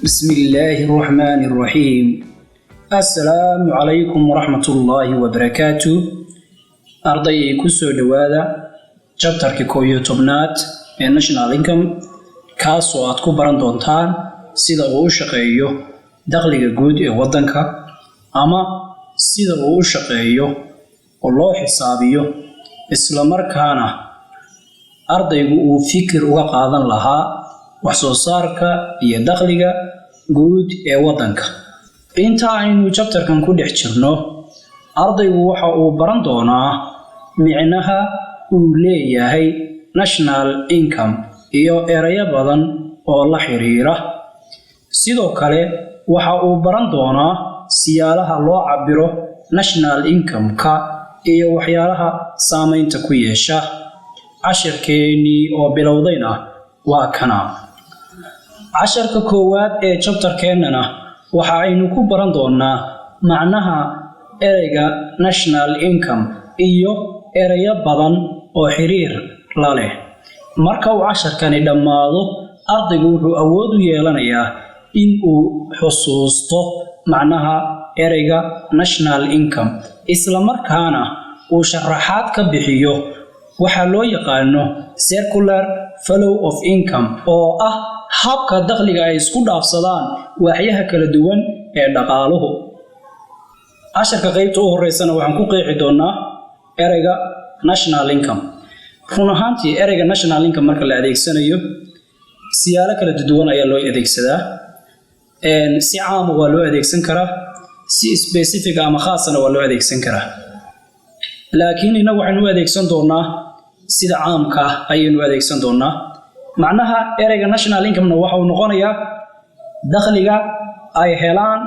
بسم الله الرحمن الرحيم. السلام عليكم ورحمة الله وبركاته. Arday, kusoo dhowaada chapterka 11aad ee National Income, kaasoo aad ku baran doontaan sida uu u shaqeeyo dakhliga guud ee waddanka ama sida uu u shaqeeyo oo loo xisaabiyo, isla markaana ardaygu uu fikir uga qaadan lahaa wax soo saarka iyo dakhliga guud ee waddanka. Inta aynu chapterkan ku dhex jirno, ardaygu waxa uu baran doonaa micnaha uu leeyahay national income iyo erayo badan oo la xiriira. Sidoo kale waxa uu baran doonaa siyaalaha loo cabiro national income-ka iyo waxyaalaha saameynta ku yeesha. Cashirkeennii oo bilowdayna waa kana. Casharka koowaad ee chapterkeennana waxa aynu ku baran doonaa macnaha ereyga national income iyo erayo badan oo xiriir la leh. Marka uu casharkani dhammaado, ardaygu wuxuu awood u yeelanayaa in uu xusuusto macnaha ereyga national income, isla markaana uu sharaxaad ka bixiyo waxaa loo yaqaano circular flow of income, oo ah habka dakhliga ay isku dhaafsadaan waaxyaha kala duwan ee dhaqaaluhu. Casharka qaybta u horeysana waxaan ku qeexi doonaa ereyga national income. Run ahaantii, ereyga national income marka la adeegsanayo, siyaalo kala duwan ayaa loo adeegsadaa. Si caama waa loo adeegsan karaa, si specific ama khaasana waa loo adeegsan karaa, laakiin innagu waxaynu u adeegsan doonaa sida caamka ah ayaynu u adeegsan doonaa. Macnaha ereyga national income-na waxa uu noqonayaa dakhliga ay helaan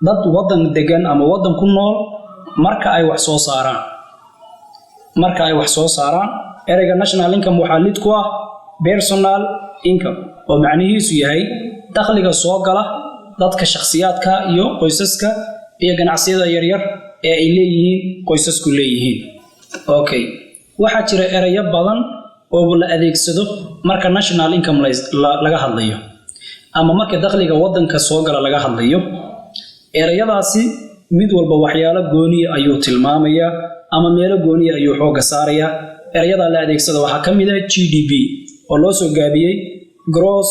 dad waddan degan ama waddan ku nool marka ay wax soo saaraan. Marka ay wax soo saaraan, ereyga national income waxaa lid ku ah personal income, oo macnihiisu yahay dakhliga soo gala dadka shakhsiyaadka iyo qoysaska iyo ganacsiyada yaryar ee ay leeyihiin qoysasku leeyihiin. Okay, waxaa jira erayo badan oo la adeegsado marka national income laga hadlayo ama marka dakhliga waddanka soo gala laga hadlayo. Erayadaasi mid walba waxyaalo gooniya ayuu tilmaamayaa ama meelo gooniya ayuu xoogga saarayaa. Erayadaa la adeegsada waxaa ka mid ah GDP, oo loo soo gaabiyey gross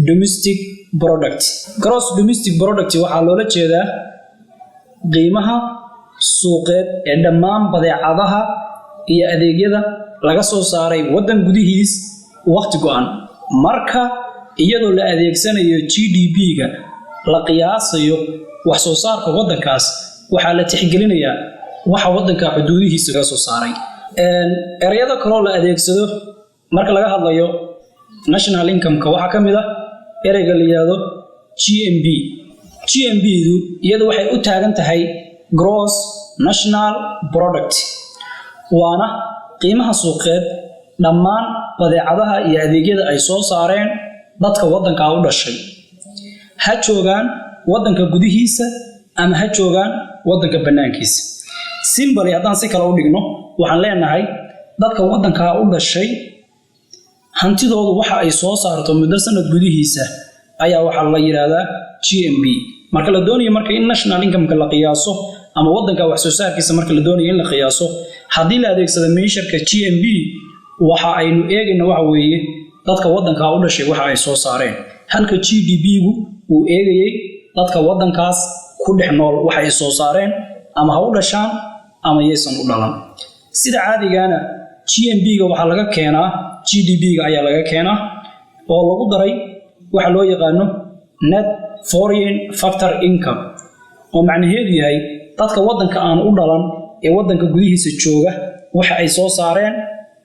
domestic product. Gross domestic product waxaa loola jeedaa qiimaha suuqeed ee dhammaan badeecadaha iyo adeegyada laga soo saaray waddan gudihiis waqti go'an. Marka iyadoo la adeegsanayo GDP-ga la qiyaasayo wax soo saarka waddankaas, waxaa la tixgelinayaa waxa waddanka xuduudihiisa laga soo saaray. Ereyada kaloo la adeegsado marka laga hadlayo national income-ka waxaa ka mid ah ereyga la yidhaahdo GNP. GNP-du iyadu waxay u taagan tahay gross national product, waana qiimaha suuqeed dhammaan badeecadaha iyo adeegyada ay soo saareen dadka waddankaa u dhashay, ha joogaan waddanka gudihiisa ama ha joogaan waddanka bannaankiisa. Simply, haddaan si kale u dhigno, waxaan leenahay dadka waddankaa u dhashay hantidoodu waxa ay soo saarto muddo sanad gudihiisa ayaa waxaa la yidhaahdaa GNP. Marka la doonayo marka in national income-ka la qiyaaso ama waddanka wax soo saarkiisa marka la doonayo in la qiyaaso, haddii la adeegsado measure-ka GNP, waxa aynu eegayna waxa weeye dadka waddankaa u dhashay waxa ay soo saareen, halka GDP-gu uu eegayey dadka waddankaas ku dhex nool waxa ay soo saareen, ama ha u dhashaan ama yaysan u dhalan. Sida caadigana GNP-ga waxaa laga keenaa GDP-ga ayaa laga keenaa, oo lagu daray waxa loo yaqaano net foreign factor income, oo macnaheedu yahay dadka waddanka aan u dhalan ee waddanka gudihiisa jooga waxa ay soo saareen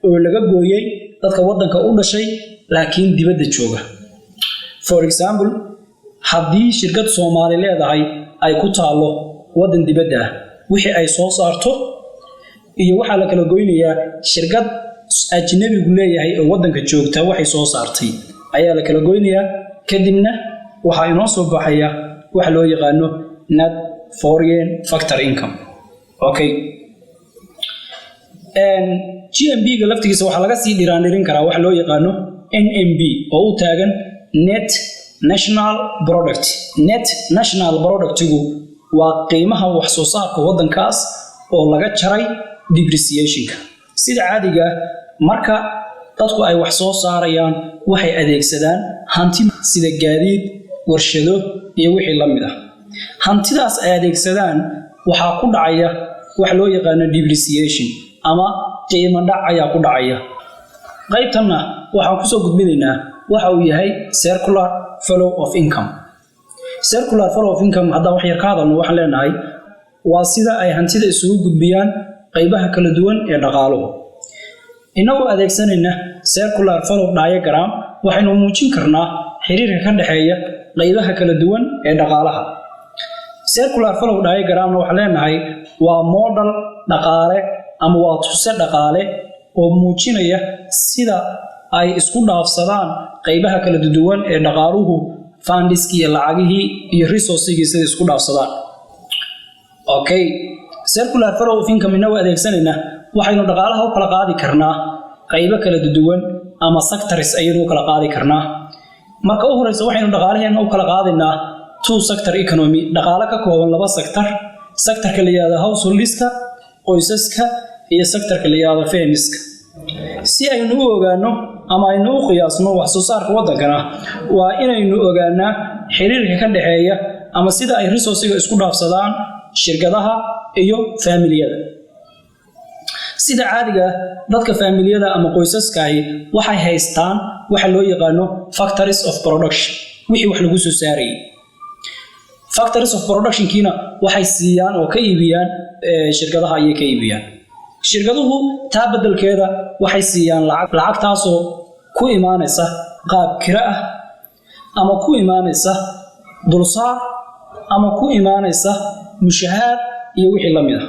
oo laga gooyey dadka waddanka u dhashay laakiin dibadda jooga. For example, haddii shirkad Soomaali leedahay ay ku taallo waddan dibadda ah, wixii ay soo saarto iyo waxaa la kala goynayaa shirkad ajnabigu leeyahay oo waddanka joogta waxay soo saartay ayaa la kala goynayaa. Kadibna waxaa inoo soo baxaya waxa loo yaqaano net foreign factor income. Okay, GNP-ga laftigiisa waxaa laga sii dhiraandhirin karaa waxa loo yaqaano NNP, oo u taagan net National product, net national productigu waa qiimaha wax soo saarka waddankaas oo laga jaray depreciationka. Sida caadiga, marka dadku ay wax soo saarayaan, waxay adeegsadaan hanti sida gaadiid, warshado iyo wixii la mid ah. Hantidaas ay adeegsadaan waxaa ku dhacaya wax loo yaqaano depreciation ama qiimo dhac ayaa ku dhacaya. Qaybtanna waxaan kusoo gudbinaynaa waxa uu yahay circular flow of income. Circular flow of income haddaan wax yar ka hadalno, waxaan leenahay waa sida ay hantida isugu gudbiyaan qaybaha kala duwan ee dhaqaaluhu. Innagoo adeegsanayna circular flow diagram, waxaynu muujin karnaa xiriirka ka dhexeeya qaybaha kala duwan ee dhaqaalaha. Circular flow diagramna waxaan leenahay waa model dhaqaale ama waa tuse dhaqaale oo muujinaya sida ay isku dhaafsadaan qaybaha kala duwan ee dhaqaaluhu fundskii iyo lacagihii iyo resourcegii, sida isku dhaafsadaan. Okay, circular flow of income inagoo adeegsanayna, waxaynu dhaqaalaha u kala qaadi karnaa qaybo kala duwan ama sectors ayaynu u kala qaadi karnaa. Marka u horeysa, waxaynu dhaqaalaheena u kala qaadaynaa two sector economy, dhaqaale ka kooban laba sector: sectorka la yihahdo householdska, qoysaska, iyo sectorka la yihahdo firmska. Si aynu u ogaano ama aynu u qiyaasno wax soo saarka waddankana, waa inaynu ogaanaa xiriirka ka dhexeeya ama sida ay resourcega isku dhaafsadaan shirkadaha iyo faamiliyada. Sida caadiga, dadka faamiliyada ama qoysaskaahi waxay haystaan waxa loo yaqaano factors of production, wixii wax lagu soo saarayay. Factors of productionkiina waxay siiyaan oo ka iibiyaan shirkadaha ayay ka iibiyaan. Shirkaduhu taa beddelkeeda waxay siiyaan lacag, lacagtaasoo ku imaanaysa qaab kira ah ama ku imaanaysa dulsaar ama ku imaanaysa mushahaar iyo wixii la mid ah.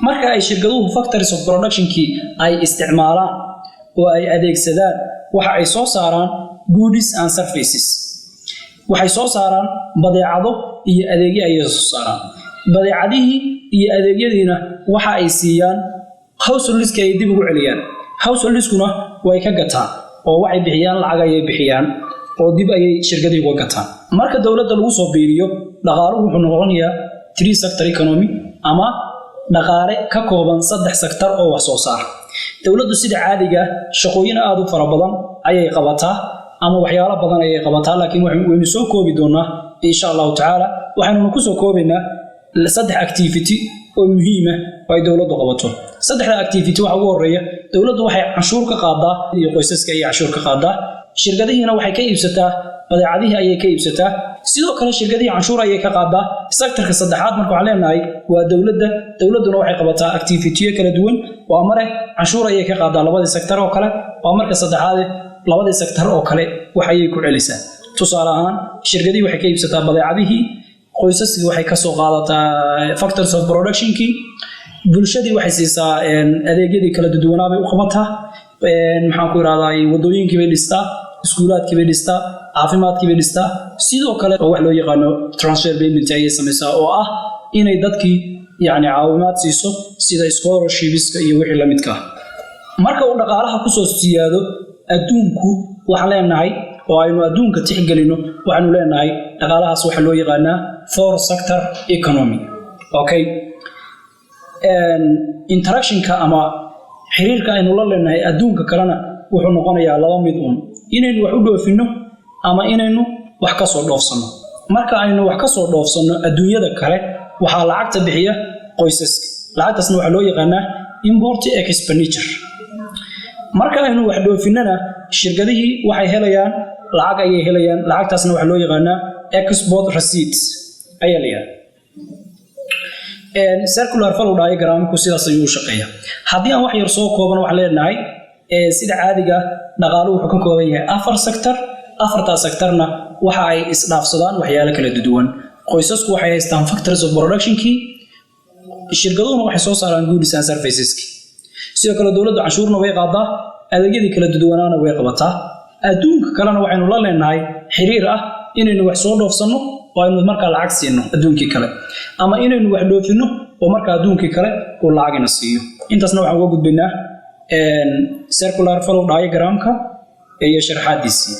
Marka ay shirkaduhu factors of productionkii ay isticmaalaan oo ay adeegsadaan, waxa ay soo saaraan goods and services, waxay soo saaraan badeecado iyo adeegyo ayay soo saaraan. Badeecadihii iyo adeegyadiina waxa ay siiyaan householdska ay dib ugu celiyaan. Householdskuna way ka gataan oo waxay bixiyaan lacag ayay bixiyaan oo dib ayay shirkadii uga gataan. Marka dowladda lagu soo biiriyo, dhaqaaluhu wuxuu noqonayaa three sector economy ama dhaqaale ka kooban saddex sector oo wax soo saar. Dowladdu sida caadiga shaqooyin aada u fara badan ayay qabataa ama waxyaalo badan ayay qabataa, laakiin waynu soo koobi doonaa insha Allahu tacaala. Waxaynuna kusoo koobaynaa saddex activity oo muhiima oo ay dowladdu qabato. Saddexda activity waxa ugu horeeya, dowladdu waxay canshuur ka qaadaa iyo qoysaska ayay canshuur ka qaadaa. Shirkadihiina waxay ka iibsataa badeecadihii ayay ka iibsataa. Sidoo kale shirkadihii canshuur ayay ka qaadaa. Sectorka saddexaad marka waxaan leenahay waa dowladda. Dowladduna waxay qabataa activitiyo kala duwan. Waa mare canshuur ayay ka qaadaa labadii sector oo kale, waa marka saddexaade labadii sector oo kale wax ayay ku celisaa. Tusaale ahaan, shirkadihii waxay ka iibsataa badeecadihii, qoysaskii waxay kasoo qaadataa factors of productionkii, bulshadii waxay siisaa adeegyadii kala duwanaa bay u qabataa. Maxaan ku irahdaa, wadooyinkii bay dhistaa, iskuulaadkii bay dhistaa, caafimaadkii bay dhistaa. Sidoo kale oo wax loo yaqaano transfer payment ayay samaysaa, oo ah inay dadkii yacni caawimaad siiso sida scholarshipska iyo wixii la midka ah. Marka uu dhaqaalaha kusoo siyaado adduunku, waxaan leenahay oo aynu adduunka tixgelino, waxaanu leenahay dhaqaalahaas waxaa loo yaqaanaa four sector economy. Okay, interactionka ama xiriirka aynu la leenahay adduunka kalena wuxuu noqonayaa laba mid uun: inaynu wax u dhoofinno ama inaynu wax ka soo dhoofsanno. Marka aynu wax ka soo dhoofsanno adduunyada kale, waxaa lacagta bixiya qoysaska, lacagtaasna waxaa loo yaqaanaa import expenditure. Marka aynu wax dhoofinnana, shirkadihii waxay helayaan lacag ayay helayaan, lacagtaasna waxaa loo yaqaanaa export receipts ayaa la yidhahdaa. Circular flow diagramku sidaas ayuu u shaqeeyaa. Haddii aan wax yar soo kooban, waxaan leenahay sida caadiga dhaqaaluhu wuxuu ka kooban yahay afar sector. Afartaa sectorna waxa ay isdhaafsadaan waxyaalo kala duwan. Qoysasku waxay haystaan factors of productionkii, shirkaduhuna waxay soo saaraan goods and serviceski. Sidoo kale dowladdu canshuurna way qaadaa, adeegyadii kala duwanaana way qabataa. Adduunka kalena waxaynu la leenahay xiriir ah inaynu wax soo dhoofsanno oo aynu markaa lacag siino adduunkii kale, ama inaynu wax dhoofinno oo markaa adduunkii kale uu lacagina siiyo. Intaasna waxaan uga gudbaynaa circular flow diagramka iyo sharaxaadiisii.